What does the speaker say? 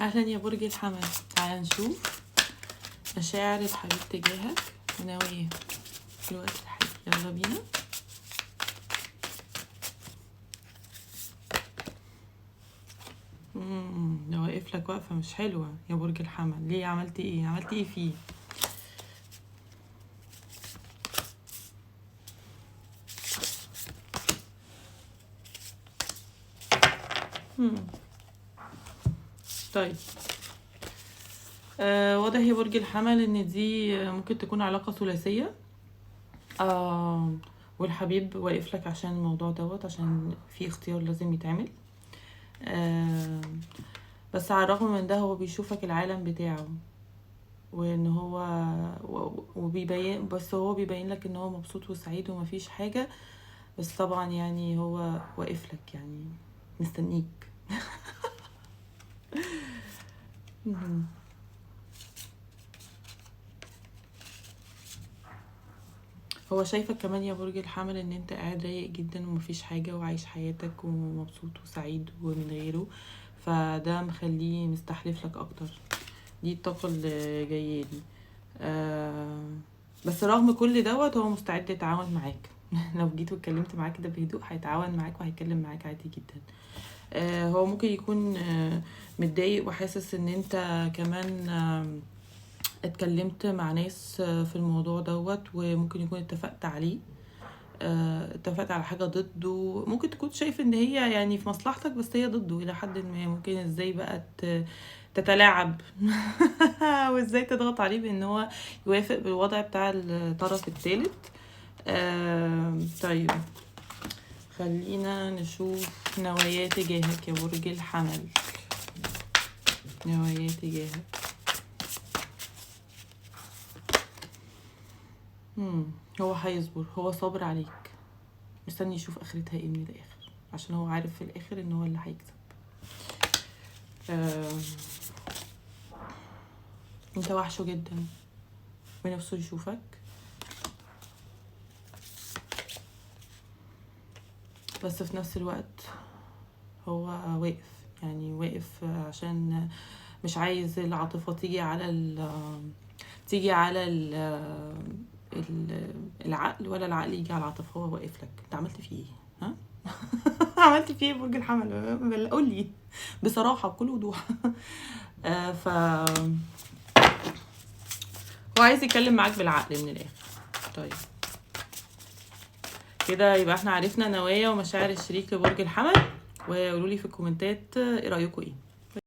اهلا يا برج الحمل. تعال نشوف مشاعر الحبيب تجاهك وناوي في الوقت الحالي. يلا بينا. ده واقف لك وقفة مش حلوة يا برج الحمل. ليه؟ عملت ايه؟ عملت ايه فيه؟ طيب واضح يا برج الحمل ان دي ممكن تكون علاقة ثلاثية، والحبيب واقف لك عشان الموضوع دوت، عشان في اختيار لازم يتعمل. بس على الرغم من ده هو بيشوفك العالم بتاعه، وان هو وبيبين، بس هو بيبين لك ان هو مبسوط وسعيد ومفيش حاجة، بس طبعا يعني هو واقف لك، يعني مستنيك. هو شايفك كمان يا برج الحمل ان انت قاعد رايق جدا ومفيش حاجة وعايش حياتك ومبسوط وسعيد ومن غيره، فده مخليه مستحلف لك اكتر. دي الطاقة اللي جاية لي. بس رغم كل دوت هو مستعد يتعاون معاك. لو جيت واتكلمت معاك كده بهدوء هيتعاون معاك وهيتكلم معاك عادي جدا. هو ممكن يكون متضايق وحاسس ان انت كمان اتكلمت مع ناس في الموضوع دوت، وممكن يكون اتفقت عليه، اتفقت على حاجة ضده. ممكن تكون شايف ان هي يعني في مصلحتك بس هي ضده الى حد ما. ممكن ازاي بقى تتلاعب وازاي تضغط عليه بان هو يوافق بالوضع بتاع الطرف الثالث. طيب خلينا نشوف نوايا تجاهك يا برج الحمل. نوايا تجاهك. هو هيصبر، هو صابر عليك، مستني يشوف اخرتها ايه من الاخر، عشان هو عارف في الاخر ان هو اللي هيكسب. انت وحشة جدا ونفسه يشوفك، بس في نفس الوقت هو واقف، يعني واقف عشان مش عايز العاطفة تيجي على العقل، ولا العقل يجي على العاطفة. هو واقف لك. انت عملت فيه ايه؟ ها؟ عملت فيه ايه برج الحمل؟ قول لي بصراحة بكل وضوح. ف هو عايز يتكلم معاك بالعقل من الاخر. طيب كده يبقى احنا عرفنا نوايا ومشاعر الشريك لبرج الحمل، وقولوا لي في الكومنتات ايه رايكم ايه.